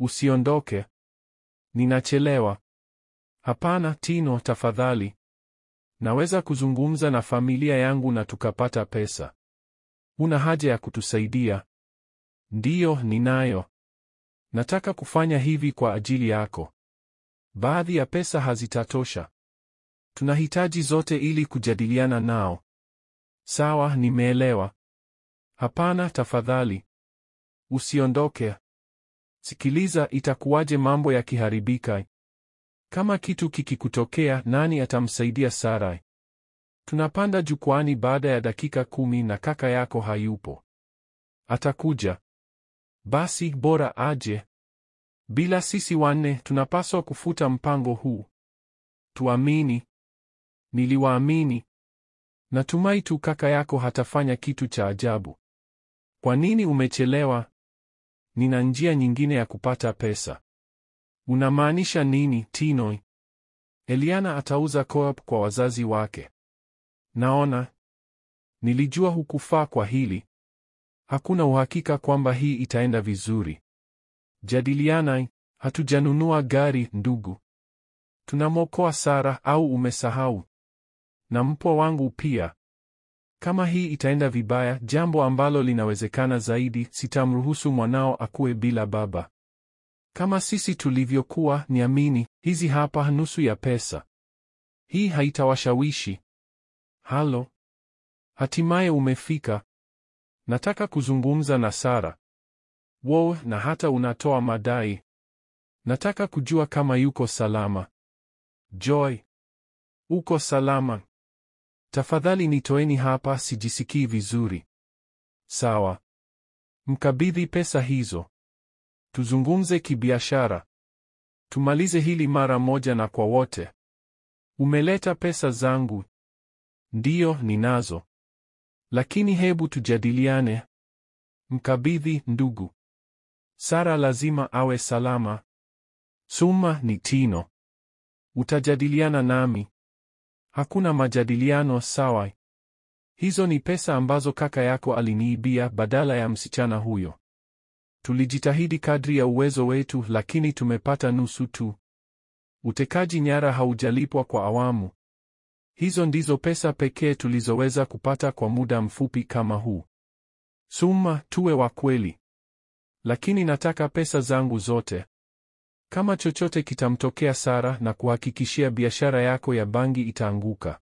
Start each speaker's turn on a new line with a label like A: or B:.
A: Usiondoke. Ninachelewa. Hapana, Tino, tafadhali. Naweza kuzungumza na familia yangu na tukapata pesa. Una haja ya kutusaidia? Ndiyo, ninayo. Nataka kufanya hivi kwa ajili yako. Baadhi ya pesa hazitatosha. Tunahitaji zote ili kujadiliana nao. Sawa, nimeelewa. Hapana, tafadhali. Usiondoke. Sikiliza, itakuwaje mambo yakiharibika? Kama kitu kikikutokea, nani atamsaidia Sara? Tunapanda jukwani baada ya dakika 10 na kaka yako hayupo. Atakuja. Basi bora aje. Bila sisi wanne tunapaswa kufuta mpango huu. Tuamini. Niliwaamini. Natumai tu kaka yako hatafanya kitu cha ajabu. Kwa nini umechelewa? Nina njia nyingine ya kupata pesa. Unamaanisha nini, Tino? Eliana atauza co-op kwa wazazi wake. Naona. Nilijua hukufaa kwa hili. Hakuna uhakika kwamba hii itaenda vizuri. Jadiliana. Hatujanunua gari, ndugu. Tunamwokoa Sara, au umesahau? Na mpwa wangu pia. Kama hii itaenda vibaya, jambo ambalo linawezekana zaidi, sitamruhusu mwanao akue bila baba. Kama sisi tulivyokuwa, niamini, hizi hapa nusu ya pesa. Hii haitawashawishi. Halo. Hatimaye umefika. Nataka kuzungumza na Sara. Wow, na hata unatoa madai. Nataka kujua kama yuko salama. Joy. Uko salama? Tafadhali nitoeni hapa, sijisikii vizuri. Sawa. Mkabidhi pesa hizo. Tuzungumze kibiashara. Tumalize hili mara moja na kwa wote. Umeleta pesa zangu? Ndiyo, ninazo. Lakini hebu tujadiliane. Mkabidhi, ndugu. Sara lazima awe salama. Suma ni Tino. Utajadiliana nami? Hakuna majadiliano, sawa? Hizo ni pesa ambazo kaka yako aliniibia badala ya msichana huyo. Tulijitahidi kadri ya uwezo wetu, lakini tumepata nusu tu. Utekaji nyara haujalipwa kwa awamu. Hizo ndizo pesa pekee tulizoweza kupata kwa muda mfupi kama huu. Suma, tuwe wa kweli. Lakini nataka pesa zangu zote. Kama chochote kitamtokea Sara, na kuhakikishia biashara yako ya bangi itaanguka.